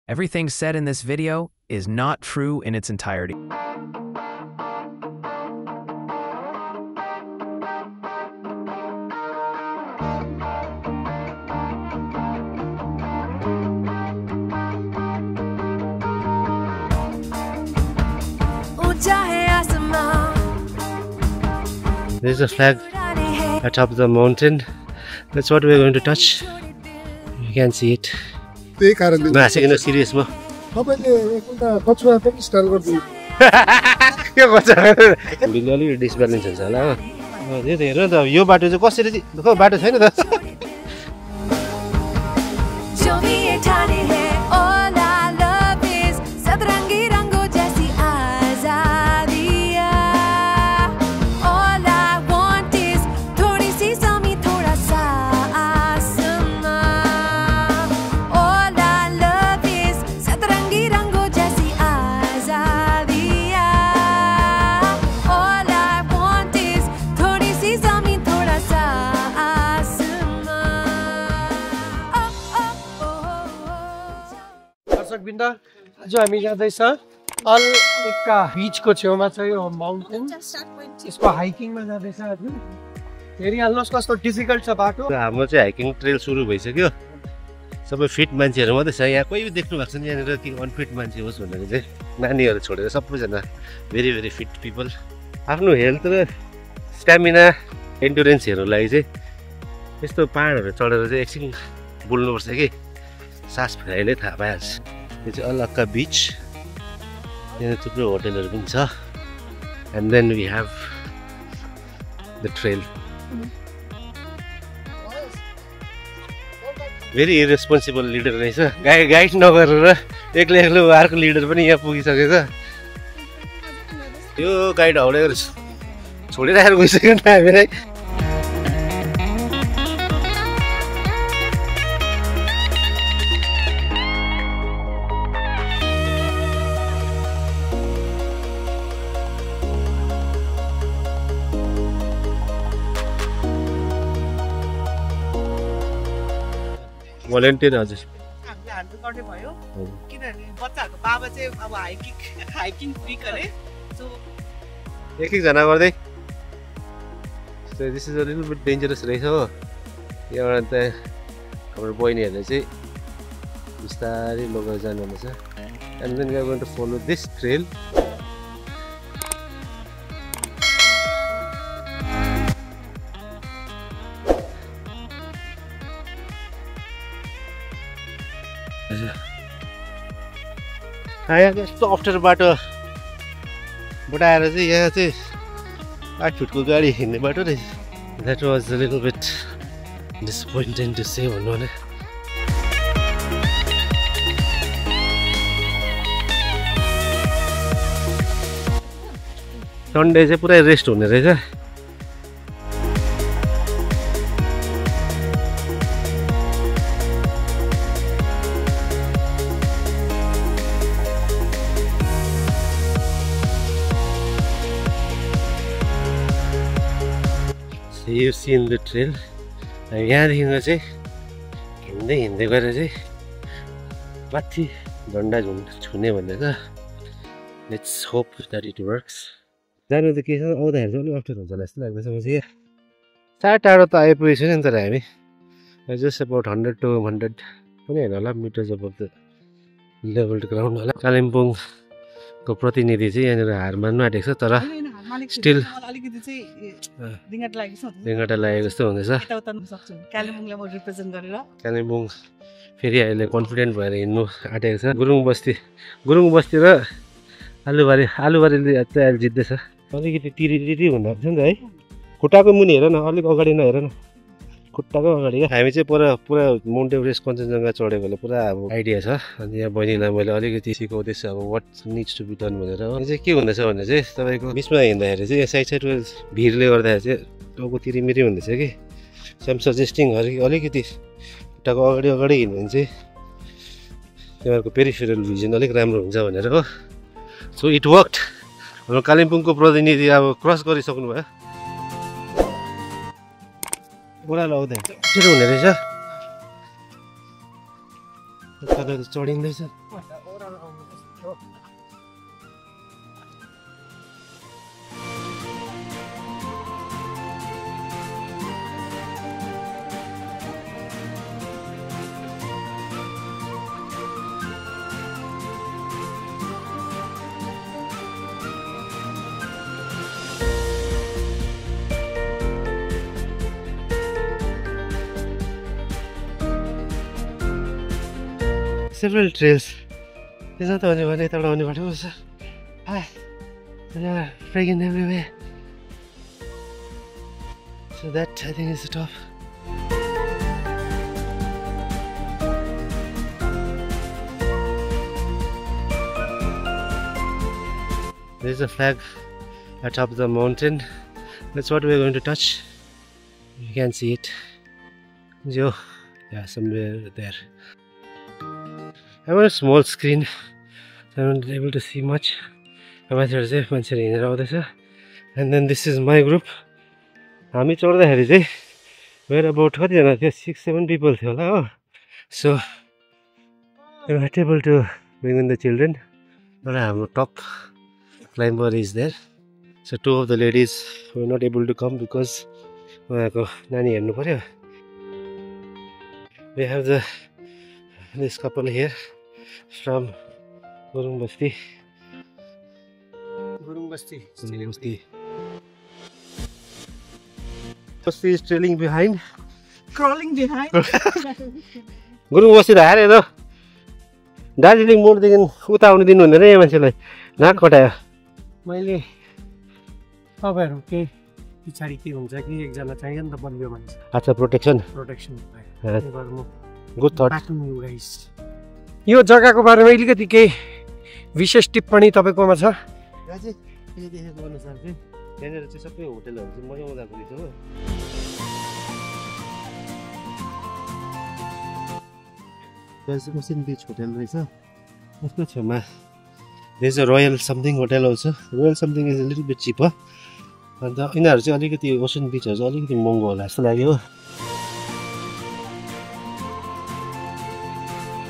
Everything said in this video is not true in its entirety. There's a flag atop the mountain. That's what we're going to touch. You can see it. No, serious mo. Disbalance हुन्छ होला हो त्यो त हेर न त यो बाटो चाहिँ कसरी चाहिँ बाटो छैन त जो हामी जाँदैछ अल्का बीचको छेउमा छ यो माउन्टेन यसको हाइकिङमा जाँदैछ हजुर हेरिहाल्नुहोस् कस्तो डिफिकल्ट छ बाटो हाम्रो चाहिँ हाइकिङ ट्रेल सुरु भइसक्यो सबै फिट मान्छेहरू मात्रै छ यहाँ कोही देख्नु भएको छैन यहाँनिर कि अनफिट मान्छे होस् भनेर चाहिँ नानीहरू छोडेर सबैजना भेरी भेरी फिट पिपल आफ्नो हेल्थ र स्ट्यामिना एन्डुरेन्सहरूलाई चाहिँ यस्तो पाहाडहरू चढेर चाहिँ एकछिन बोल्नुपर्छ कि सास फेराइले थाहा पाइहाल्छ यो चाहिँ अलक्का बीच यहाँ थुप्रो होटलहरू पनि छ and then we have the trail very irresponsible leader रहेछ गाइड नगरेर एक्लै अर्को लिडर पनि यहाँ पुगिसकेछ यो गाइड हौडेर छोडिराखेर गइसक्यो नि हामीलाई भोलिन्टियर हजुर हामीले हान्डल गर्ने भयो किनभने बच्चाहरुको बाबा चाहिँ अब हाइकिङ फ्री गरे सो एक जना गर्दै this is a little bit dangerous रहेछ हो यहाँबाट त हाम्रो बहिनीहरूले चाहिँ बिस्तारै लगेर जानुहुनेछ and then we are going to follow this trail यहाँ यस्तो अप्ठ्यारो बाटोबाट आएर चाहिँ यहाँ चाहिँ 8 फिटको गाडी हिँड्ने बाटो रहेछ that was a little bit disappointing to say भन्नु भने सन्डे चाहिँ पुरै रेस्ट हुने रहेछ You see in the trail यहाँदेखिको चाहिँ हिँड्दै हिँड्दै गएर चाहिँ माथि डन्डा छुने भनेर let's hope that it works जानु त के छ आउँदाखेरि चाहिँ अलिक अप्ठ्यारो हुन्छ होला जस्तो लाग्दैछ म चाहिँ साह्रो टाढो त आइपुगेको छैन नि तर हामी जस्ट अबाउट 100 to 100 पनि होइन होला meters about the level to ground होला कालिम्पोङको प्रतिनिधि चाहिँ यहाँनिर हार मान्नु आँटेको छ तर स्टिल अलिकति चाहिँ दिङाटा लागेको जस्तो हुँदैछ कालिम्पोङलाई म रिप्रेजेन्ट गरेर कालिम्पोङ फेरि अहिले कन्फिडेन्ट भएर हिँड्नु आँटेको छ गुरुङ बस्ती र आलुबारीले चाहिँ अहिले जित्दैछ अलिकति तिरी हुँदो रहेछ नि त है खुट्टाको मुनि हेर न अलिक अगाडि नहेर न खुट्टाको अगाडि क्या हामी चाहिँ पुरा माउन्ट एभरेस्ट कञ्चनजङ्घा चढेकोले पुरा अब आइडिया छ अनि यहाँ बहिनीलाई मैले अलिकति सिकाउँदैछु अब what needs to be done भनेर यो चाहिँ के हुँदैछ भने चाहिँ तपाईँको बिचमा हिँड्दाखेरि चाहिँ यहाँ साइडमा भिरले गर्दाखेरि चाहिँ टाउको तिरिमिरी हुँदैछ कि सो एम सजेस्टिङ अलिकति खुट्टाको अगाडि हिँड्यो भने चाहिँ तिमीहरूको पेरिफेरल भिजन अलिक राम्रो हुन्छ भनेर हो सो इट वर्कड हाम्रो कालिम्पोङको प्रतिनिधि अब क्रस गरिसक्नु भयो ओह्रालो आउँदै छिटो हुने रहेछ चढिँदैछ several trails. There's not only one, it's only one. Hi, there are friggin' everywhere. So that I think is the top. There's a flag atop the mountain. That's what we're going to touch. You can see it. Joe, yeah, somewhere there. I'm on a small screen, so I'm not able to see much. And then this is my group. We're about 6-7 people. So I'm not able to bring in the children. But our top climber is there. So 2 of the ladies were not able to come because we have this couple here from Gurung Basti. Basti is trailing behind. Crawling behind. Gurung Basti हारे त दार्जिलिङ मोडदेखि उता आउन दिनु हुँदैन यहाँ मान्छेलाई नाक कटायो मैले तपाईहरु के पिछाडी के हुन्छ कि एकजना चाहियो नि त बलियो मान्छे अच्छा प्रोटेक्सन गुड थट यो जग्गाको बारेमा अलिकति केही विशेष टिप्पणी तपाईकोमा छ गाजी यो देखेको अनुसार चाहिँ यहाँनिर चाहिँ सबै होटलहरु चाहिँ मजा मजाको रहेछ हो Ocean Beach Hotel रहेछ यसको छेउमा there's a Royal something hotel also. Royal something is a little bit cheaper. And यिनीहरु चाहिँ अलिकति Ocean Beach हरु चाहिँ अलिकति महँगो होला जस्तो लाग्यो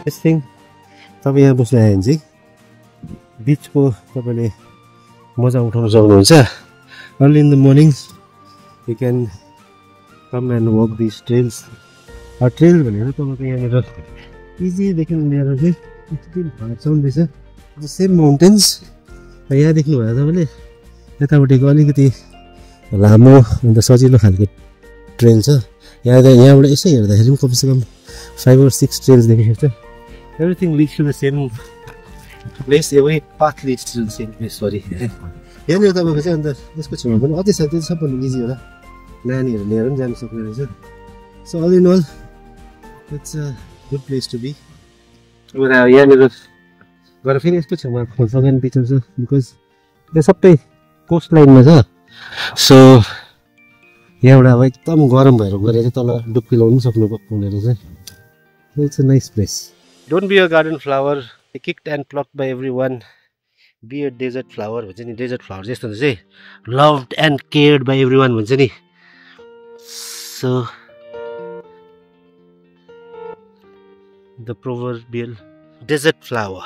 This thing तपाईं यहाँ बस्नु आयो भने चाहिँ बीचको तपाईले मजा उठाउन सक्नुहुन्छ Early in the mornings you can come and walk these trails. Our trail भनेको तपाईको यहाँनिर easy देखिन लिएर चाहिँ स्टिल भाँच्दै छ The same mountains. यहाँ देख्नु भयो तपाईले यतापट्टिको अलिकति लामो अन्त सजिलो खालको ट्रेल छ यहाँबाट यसै हेर्दाखेरि पनि कमसेकम 5 or 6 trails देखिन्छ Everything leads to the same place. Every path leads to the same place. Sorry. यहाँनिर तपाईको चाहिँ अन्त यसको छेउमा पनि अझै साथै सबभन्दा इजी होला नानीहरु लिएर पनि जान सक्ने रहेछ So all in all it's a good place to be. यहाँनिर गएर फेरि यसको छेउमा खोल्सागान पिक्चर छ बिकज यो सबै कोस्ट लाइनमा छ सो यहाँबाट अब एकदम गरम भएर गएर चाहिँ तल डुब्की लाउनु सक्नु हुने रहेछ It's a nice place. Don't be a garden flower kicked and plucked by everyone. Be a desert flower भन्छ नि desert flower जस्तो चाहिँ loved and cared by everyone भन्छ नि So the proverbial desert flower.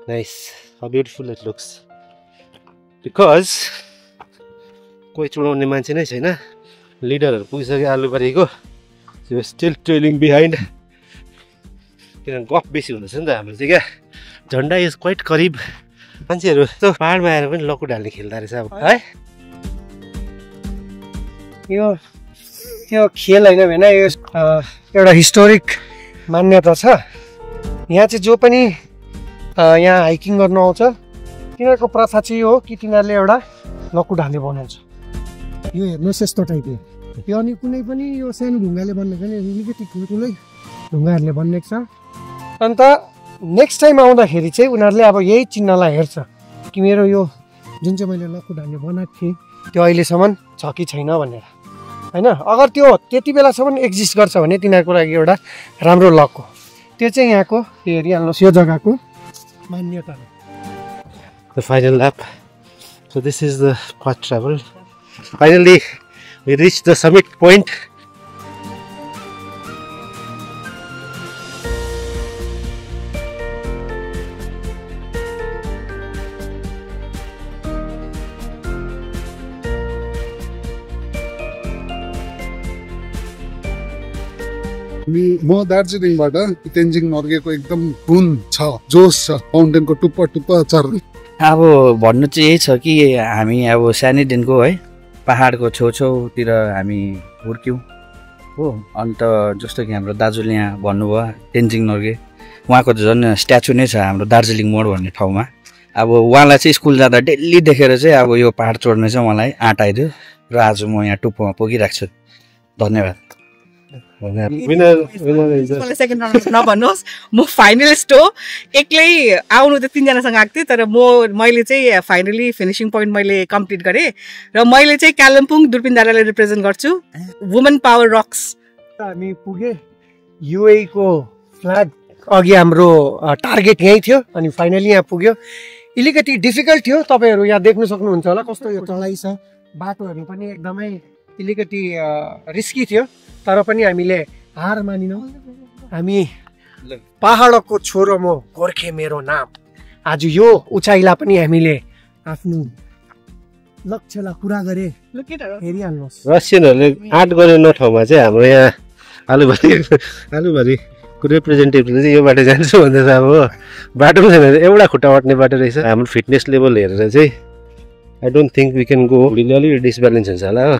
Nice. How beautiful it looks. Because कोही चुडाउने मान्छे नै छैन लिडरहरु पुगिसक्यो आलुबारीको So still trailing behind. किन गफ बेसी हुँदैछ नि त हाम्रो चाहिँ क्या झन्डा इज क्वाइट करीब मान्छेहरु त पहाडमा आएर पनि लक्कु ढाल्ने खेल्दा रहेछ अब है यो खेल हैन भने यो एउटा हिस्टोरिक मान्यता छ यहाँ चाहिँ जो पनि यहाँ हाइकिङ गर्न आउँछ तिनीहरुको प्रथा चाहिँ हो कि तिनीहरुले एउटा लक्कु ढाल्ने बनाउँछ यो हेर्नुस् यस्तो टाइपले यो अनि कुनै पनि यो सानो ढुङ्गाले बनेको नि अलिकति ठुलठुलै ढुङ्गाहरुले बनेको छ अन्त नेक्स्ट टाइम आउँदाखेरि चाहिँ उनीहरुले अब यही चिन्हलाई हेर्छ कि मेरो यो जुन चाहिँ मैले लक्कु ढाल्ने बनाएको थिएँ त्यो अहिलेसम्म छ कि छैन भनेर हैन अगर त्यो त्यति बेलासम्म एक्जिस्ट गर्छ भने तिनीहरुको लागि एउटा राम्रो लक हो त्यो चाहिँ यहाँको हेरिहाल्नुस् यो जग्गाको मान्यता हो The final lap. So this is the path travel. Finally we reached the summit point. म दार्जिलिङबाट तेन्जिङ नर्गेको एकदम धुन छ, जोस छ, माउन्टेनको टुप्पा टुप्पा चढ्ने। अब भन्नु चाहिँ यही छ कि हामी अब सानैदेखिको है पहाडको छेउछेउतिर हामी हुर्क्यौँ हो। अन्त जस्तो कि हाम्रो दाजुले यहाँ भन्नुभयो तेन्जिङ नर्गे, उहाँको त झन् स्ट्याचु नै छ हाम्रो दार्जिलिङ मोड भन्ने ठाउँमा। अब उहाँलाई चाहिँ स्कुल जाँदा डेली देखेर चाहिँ अब यो पहाड चढ्ने चाहिँ मलाई आँट आइदियो र आज म यहाँ टुप्पोमा पुगिरहेको छु। धन्यवाद। मलाई सेकेन्ड राउन्ड नभन्नुहोस्, म फाइनलिस्ट हो। एक्लै आउनु त 3 जनासँग आएको थिएँ, तर मैले चाहिँ फाइनली फिनिसिङ पोइन्ट मैले कम्प्लिट गरेँ र मैले चाहिँ कालिम्पोङ दुर्पिन डाँडालाई रिप्रेजेन्ट गर्छु। Women power rocks. हामी पुगे युए को फ्ल्याग अघि हाम्रो टार्गेट यहीँ थियो अनि फाइनली यहाँ पुग्यो। अलिकति डिफिकल्ट थियो, तपाईँहरू यहाँ देख्न सक्नुहुन्छ होला कस्तो यो चढाइ छ। बाटोहरू पनि एकदमै अलिकति रिस्की थियो, तर पनि हामीले हार मानिनौँ। हामी पहाडको छोरो म, गोर्खे मेरो नाम। आज यो उचाइलाई पनि हामीले आफ्नो लक्ष्यलाई पुरा गरे हेरिहाल्नुहोस्। रसियनहरूले आँट गर्ने न ठाउँमा चाहिँ हाम्रो यहाँ आलुबारीको रिप्रेजेन्टेटिभले चाहिँ यो बाटो जान्छु भन्दैछ। अब बाटो पनि छैन, एउटा खुट्टा अट्ने बाटो रहेछ। हाम्रो फिटनेस लेभल हेरेर चाहिँ I don't think we can go. अलिक डिसब्यालेन्स हुन्छ होला हो।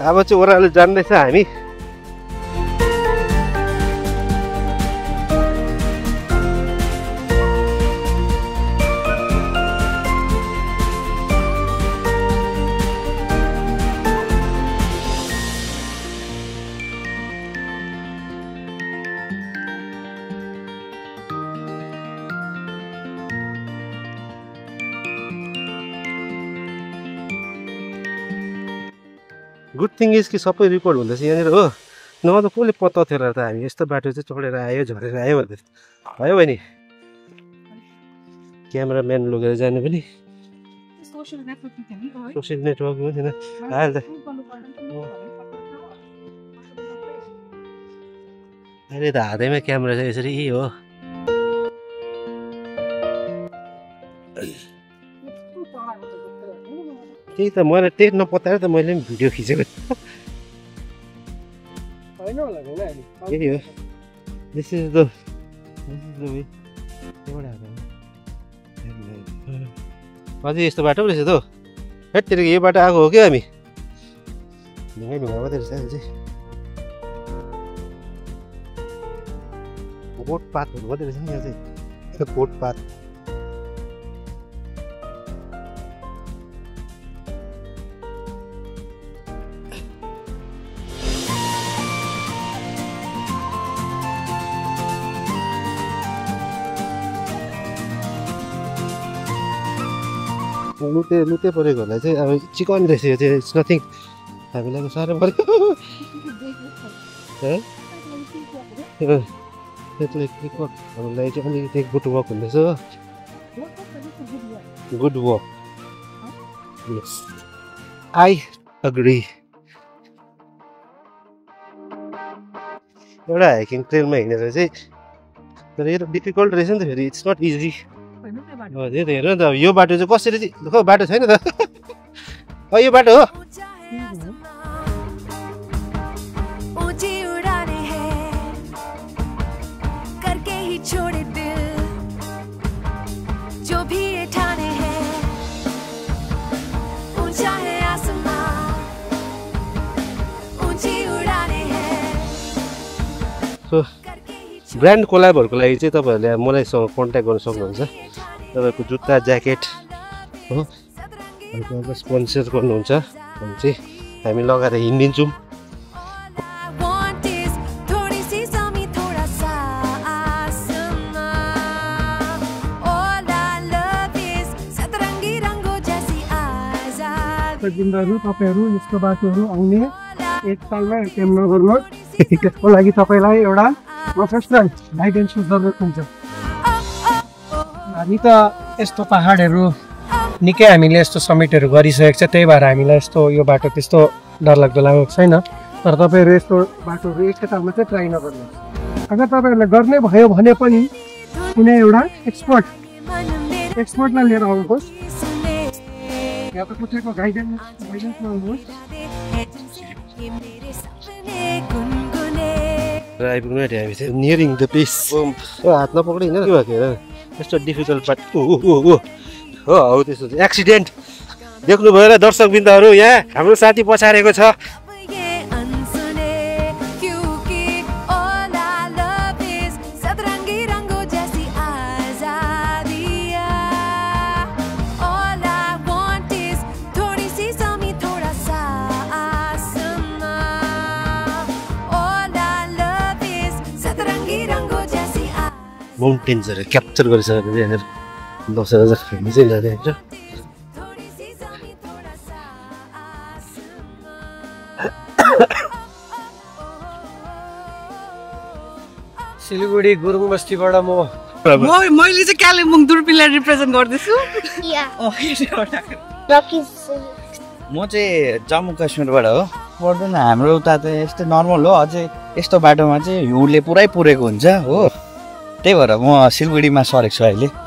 अब चाहिँ ओह्रालो जान्दैछ हामी। गुड थिङ इज कि सबै रेकर्ड हुँदैछ यहाँनिर हो। नभए त कसले पत्ता थियो र त हामी यस्तो बाटो चाहिँ चढेर आयो झरेर आयो भन्दै भयो बहिनी। क्यामेराम्यान लगेर जाने पनि सोसियल नेटवर्क पनि थिएन। अहिले त हातैमा क्यामेरा चाहिँ यसरी हो। त्यही त मलाई त्यही नपत्याएर त मैले पनि भिडियो खिचेको यही हो। This is the way. अझै यस्तो बाटो पो रहेछ त हौ। हेत्तेरिको यो बाटो आएको हो क्या हामी। ढुङ्गा ढुङ्गा मात्रै रहेछ अहिले चाहिँ। बोटपातहरू मात्रै रहेछ नि यहाँ चाहिँ। बोटपात लुते परेकोहरूलाई चाहिँ अब चिकन रहेछ यो चाहिँ। इट्स नथिङ, हामीलाई साह्रो पऱ्यो। हामीलाई चाहिँ अलिकति गुड वर्क हुँदैछ। Good work, yes I agree. एउटा हाइकिङ ट्रेलमा हिँडेर चाहिँ तर यो डिफिकल्ट रहेछ नि त फेरि। It's not easy. त्यही त हेर न त यो बाटो चाहिँ कसरी चाहिँ खो बाटो छैन त। यो बाटो हो। ब्रान्ड कोलाबहरूको लागि चाहिँ तपाईँहरूले मलाईसँग कन्ट्याक्ट गर्न सक्नुहुन्छ। तपाईँको जुत्ता ज्याकेट हो हल्का स्पोन्सर गर्नुहुन्छ भने चाहिँ हामी लगाएर हिँडिदिन्छौँ। दिनहरू तपाईँहरू यस्तो बाटोहरू आउने एक सालमा एटेम नगर्नुहोस्। त्यसको लागि तपाईँलाई एउटा प्रोफेसनल गाइडेन्सको जरुरत हुन्छ। हामी त यस्तो पाहाडहरू निकै हामीले यस्तो समिटहरू गरिसकेको छ, त्यही भएर हामीलाई यस्तो यो बाटो त्यस्तो डरलाग्दो लागेको छैन। तर तपाईँहरू यस्तो बाटोहरू एकैतालमा चाहिँ ट्राई नगर्नुहोस्। अगर तपाईँहरूलाई गर्ने भयो भने पनि कुनै एउटा एक्सपर्टलाई लिएर आउनुहोस्, या त कसैको गाइडेन्समा आउनुहोस्। आइपुग्नु आँट्यो हामी चाहिँ नियरिङ द बेस। हात नपक्दै होइन के भएको हेर, यस्तो डिफिकल्ट पार्ट हो हौ त्यस्तो एक्सिडेन्ट देख्नुभयो र दर्शकबिन्दहरू, यहाँ हाम्रो साथी पछारेको छ। माउन्टेन्सहरू क्याप्चर गरिसकेर चाहिँ यहाँनिर दसैँ खेल्नु चाहिँ जाने हुन्छ। सिलगढी गुरुङ बस्तीबाट मैले चाहिँ कालिम्पोङ दुर्पिनलाई रिप्रेजेन्ट गर्दैछु। म चाहिँ जम्मू काश्मीरबाट हो। पर्दैन, हाम्रो उता त यस्तै नर्मल हो। अझै यस्तो बाटोमा चाहिँ हिउँले पुरै पुरेको हुन्छ हो, त्यही भएर म सिलगढीमा सरेको छु अहिले।